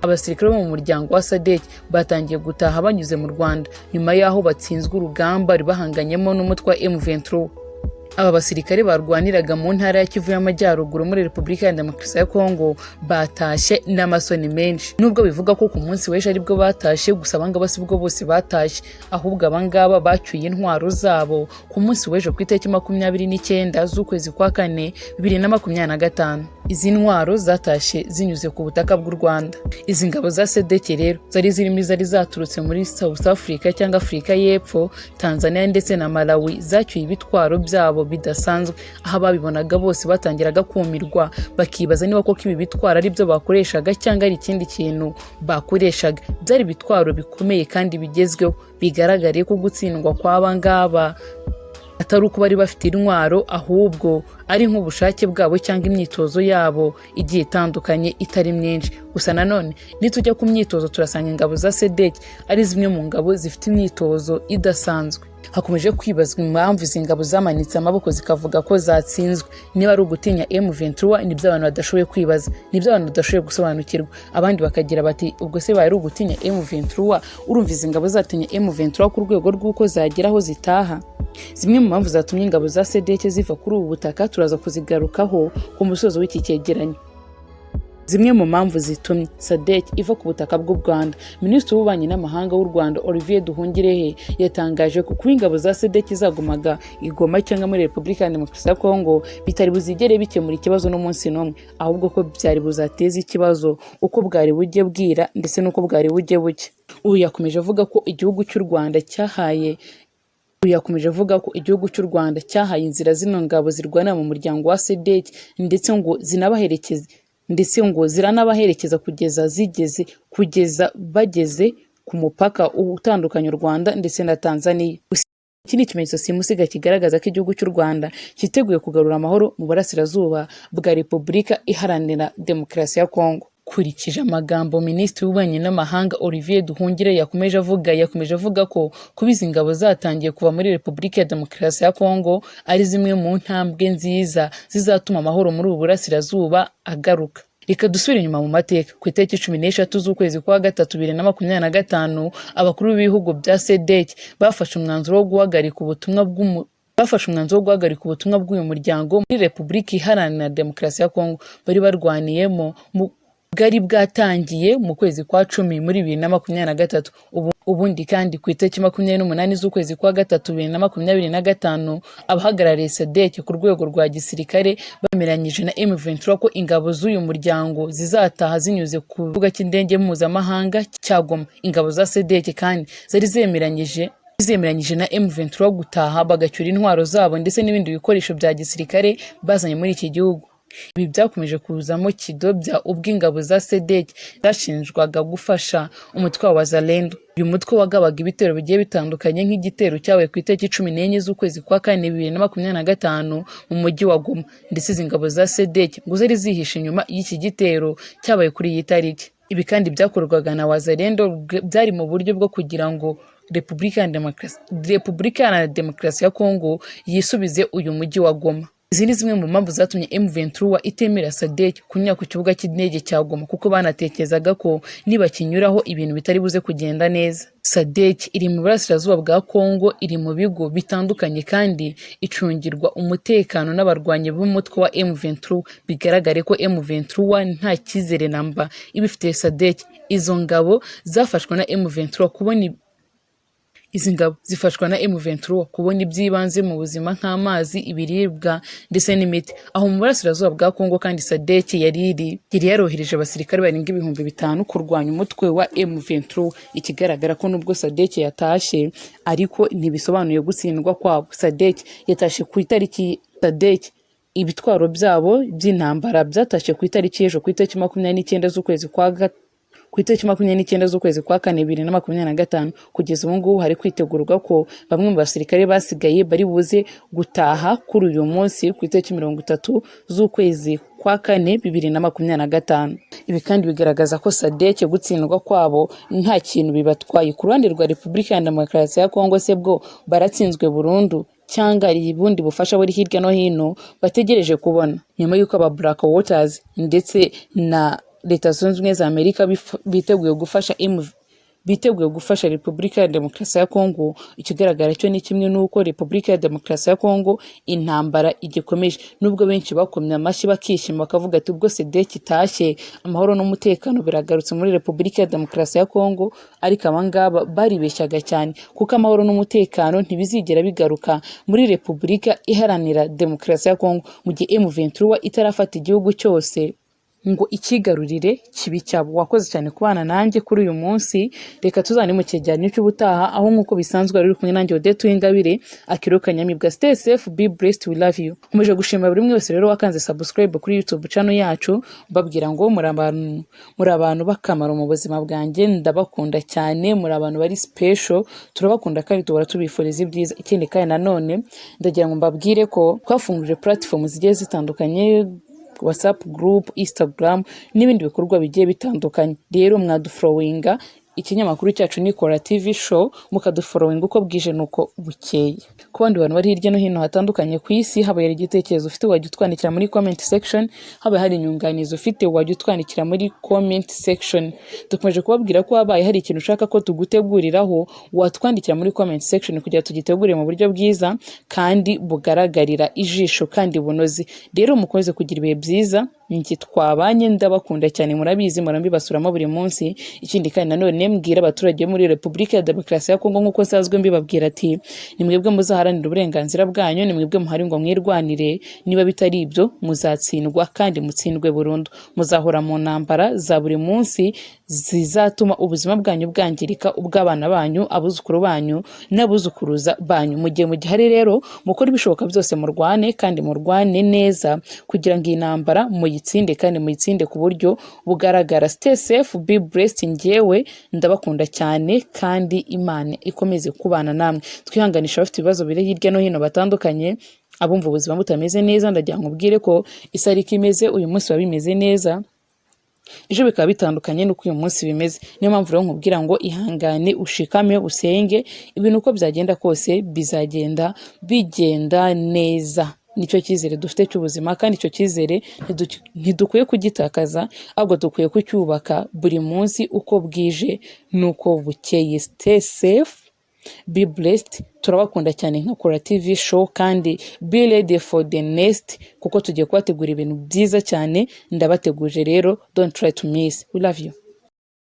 Abasirikare bo mu muryango wa SADC batangiye gutaha banyuze mu Rwanda nyuma y'aho batsinzwe urugamba bahanganyemo n'umutwe wa M23. Aba basirikare barwaniraga mu ntara ya Kivu y'Amajyaruguru muri Repubulika ya Demokarasi ya Kongo batashye n'amasoni menshi, nubwo bivuga ko ku munsi w'ejo aribwo batashye. Gusa abangaba si bwo bose batashye, ahubwo abangaba bacyuye intwaro zabo ku munsi w'ejo, ku itariki 29 z'ukwezi kwa kane 2025. Izi ntwaro zatashye zinyuze ku butaka bw'u Rwanda. Izi ngabo za SADC rero zari zirimo izari zaturutse muri South Africa cyangwa Afurika y'Epfo, Tanzania ndetse na Malawi, zacyuye ibitwaro byabo bidasanzwe, aho ababibonaga bose batangiraga kumirwa, bakibaza niba koko ibi bitwaro ari byo bakoreshaga cyangwa ari ikindi kintu bakoreshaga. Byari ibitwaro bikomeye kandi bigezweho. Bigaragariye ko gutsindwa kw'aba ngaba atari uko bari bafite intwaro, ahubwo ari nk'ubushake bwabo cyangwa imyitozo yabo igiye itandukanye itari myinshi. Gusa nanone nitujya ku myitozo, turasanga ingabo za SADC ari zimwe mu ngabo zifite imyitozo idasanzwe. Hakomeje kwibazwa impamvu izi ngabo zamanitse amaboko zikavuga ko zatsinzwe, niba ari ugutinya M23. Nibyo abantu badashoboye kwibaza, nibyo abantu badashoboye gusobanukirwa. Abandi bakagira bati: "Ubwo se baye ari ugutinya M23, urumva izi ngabo zatinya M23 ku rwego rw'uko zagera aho zitaha?" Zimwe mu mpamvu zatumye ingabo za SADC ziva kuri ubu butaka turaza kuzigarukaho ku musozo w'iki cyegeranyo. Zimwe mu mpamvu zitumye SADC iva ku butaka bw'u Rwanda: Minisitiri w'Ububanyi n'Amahanga w'u Rwanda, Olivier Nduhungirehe, yatangaje ko kuba ingabo za SADC zagumaga i Goma cyangwa muri Repubulika ya Demokarasi ya Kongo bitari buzigere bikemura ikibazo n'umunsi n'umwe, ahubwo ko byari buzateze ikibazo uko bwari bujye bwira ndetse n'uko bwari bujye bucya. Uyu yakomeje avuga ko igihugu cy'u Rwanda cyahaye inzira zino ngabo zirwanira mu muryango wa SADC, ndetse ngo zinabaherekeze, ndetse ngo ziranabaherekeza kugeza bageze ku mupaka utandukanya u Rwanda ndetse na Tanzania. Iki ni ikimenyetso simusiga kigaragaza ko igihugu cy'u Rwanda cyiteguye kugarura amahoro mu burasirazuba bwa Repubulika Iharanira Demokarasi ya Kongo. Kurikije amagambo Minisitiri w'Ububanyi n'Amahanga Olivier Nduhungirehe yakomeje avuga, yakomeje avuga ko kuba izi ngabo zatangiye kuva muri Repubulika ya Demokarasi ya Kongo ari zimwe mu ntambwe nziza zizatuma amahoro muri ubu burasirazuba agaruka. Reka dusubire inyuma mu mateka. Ku itariki 13 z'ukwezi kwa gatatu 2025, abakuru b'ibihugu bya SADC bafashe umwanzuro wo guhagarika ubutumwa bw'uyu muryango muri Repubulika Iharanira Demokarasi ya Kongo bari barwaniyemo, bwari bwatangiye mu kwezi kwa cumi muri 2023. Ubundi kandi ku itariki 28 z'ukwezi kwa gatatu 2025, abahagarariye SADC ku rwego rwa gisirikare bemeranyije na M23 ko ingabo z'uyu muryango zizataha zinyuze ku kibuga cy'indege mpuzamahanga cya Goma. Ingabo za SADC kandi zari zemeranyije na M23 gutaha bagacyura intwaro zabo ndetse n'ibindi bikoresho bya gisirikare bazanye muri iki gihugu. Ibi byakomeje kuzamo kidobya ubwo ingabo za SADC zashinjwaga gufasha umutwe wa Wazalendo. Uyu mutwe wagabaga ibitero bigiye bitandukanye, nk'igitero cyabaye ku itariki 14 z'ukwezi kwa kane 2025 mu mujyi wa Goma, ndetse izi ngabo za SADC ngo zari zihishe inyuma y'iki gitero cyabaye kuri iyi tariki. Ibi kandi byakorwaga na Wazalendo byari mu buryo bwo kugira ngo Repubulika Iharanira Demokarasi ya Kongo yisubize uyu mujyi wa Goma. Izi ni zimwe mu mpamvu zatumye M23 itemera SADC kunyura ku kibuga cy'indege cya Goma, kuko banatekerezaga ko nibakinyuraho ibintu bitari buze kugenda neza. SADC iri mu burasirazuba bwa Kongo, iri mu bigo bitandukanye kandi icungirwa umutekano n'abarwanyi b'umutwe wa M23. Bigaragare ko M23 nta cyizere namba iba ifitiye SADC. Izo ngabo zafashwe na M23 kubona Izi ngabo zifashwa na M23 kubona iby'ibanze mu buzima nk'amazi, ibiribwa ndetse n'imiti. Aho mu burasirazuba bwa Kongo kandi SADC yari yarohereje abasirikare barenga 5000 kurwanya umutwe wa M23. Ikigaragara ko nubwo SADC yatashye, ariko ntibisobanuye gutsindwa kwabo. SADC yatashye ku itariki SADC ibitwaro byabo by'intambara byatashye ku itariki y'ejo, ku itariki 29 z'ukwezi kwa kane 2025. Kugeza ubu ngubu hari kwitegurwa ko bamwe mu basirikare basigaye bari buze gutaha kuri uyu munsi, ku itariki 30 z'ukwezi kwa kane 2025. Ibi kandi bigaragaza ko SADC gutsindwa kwabo nta kintu bibatwaye. Ku ruhande rwa Repubulika ya Demokarasi ya Kongo se bwo baratsinzwe burundu, cyangwa hari ubundi bufasha buri hirya no hino bategereje kubona nyuma y'uko aba Black Waters ndetse na Leta Zunze Ubumwe za Amerika biteguye gufasha M biteguye gufasha Repubulika ya Demokarasi ya Kongo, ikigaragara cyo ni kimwe n'uko Repubulika ya Demokarasi ya Kongo intambara igikomeje. Nubwo benshi bakomye amashyi, bakishima, bakavuga ati ubwo SADC itashye, amahoro n'umutekano biragarutse muri Repubulika ya Demokarasi ya Kongo, ariko abangaba baribeshyaga cyane, kuko amahoro n'umutekano ntibizigera bigaruka muri Repubulika Iharanira Demokarasi ya Kongo mu gihe M23 itarafata igihugu cyose ngo ikigarurire kibi cyabo. Wakoze cyane kubana nanjye kuri uyu munsi. Reka tuzane mu cyegeranyo cy'ubutaha, aho nk'uko bisanzwe wari uri kumwe nanjye, Odette Uwingabire Akiro Kanyamibwa. Stay safe, be blessed, we love you. Nkomeje gushima buri umwe wese rero wakanze subscribe kuri YouTube channel yacu, mbabwira ngo muri abantu b'akamaro mu buzima bwanjye. Ndabakunda cyane, muri abantu bari special. Turabakunda kandi duhora tubifuriza ibyiza. Ikindi kandi nanone, ndagira ngo mbabwire ko twafunguje platform zigiye zitandukanye: WhatsApp group, Instagram n'ibindi bikorwa bigiye bitandukanye. Rero mwadufollowinga, ikinyamakuru cyacu ni Kora TV Show, mukadufollowinga uko bwije nuko bukeye. Ku bandi bantu bari hirya no hino hatandukanye ku isi, habaye hari igitekerezo ufite, wajya utwandikira muri comment section. Habaye hari inyunganizi ufite, wajya utwandikira muri comment section. Dukomeje kubabwira ko habaye hari ikintu ushaka ko tuguteguriraho, watwandikira muri comment section kugira tugitegure mu buryo bwiza kandi bugaragarira ijisho kandi bunoze. Rero mukomeze kugira ibihe byiza. Njye twabanye, ndabakunda cyane, murabizi, murambibasuramo buri munsi. Ikindi kandi nanone, mbwira abaturage bo muri Repubulika ya Demokarasi ya Kongo, nk'uko nsanzwe mbibabwira ati ni mwebwe muzaharanira uburenganzira bwanyu, ni mwebwe muhari ngo mwirwanire. Niba bitari ibyo, muzatsindwa kandi mutsindwe burundu. Muzahora mu ntambara za buri munsi zizatuma ubuzima bwanyu bwangirika, ubw'abana banyu, abuzukuru banyu n'abuzukuruza banyu. Mu gihe mugihari rero, mukore ibishoboka byose murwane, kandi murwane neza, kugira ngo iyi ntambara muyitsinde, kandi muyitsinde ku buryo bugaragara. Stay safe, be blessed. Njyewe ndabakunda cyane kandi Imana ikomeze kubana namwe. Twihanganisha abafite ibibazo biri hirya no hino batandukanye, abumva ubuzima butameze neza. Ndagira ngo ubwire ko isi ariko imeze: uyu munsi biba bimeze neza, ejo bikaba bitandukanye n'uko uyu munsi bimeze. Niyo mpamvu rero nkubwira ngo ihangane, ushikame, usenge, ibintu uko byagenda kose bizagenda bigenda neza. Nicyo cyizere dufite cy'ubuzima, kandi icyo cyizere ntidukwiye kugitakaza, ahubwo dukwiye kucyubaka buri munsi uko bwije n'uko bukeye. Stay safe, be blessed. Turabakunda cyane nka Kora TV Show, kandi be ready for the next, kuko tugiye kubategura ibintu byiza cyane. Ndabateguje rero, don't try to miss. We love you.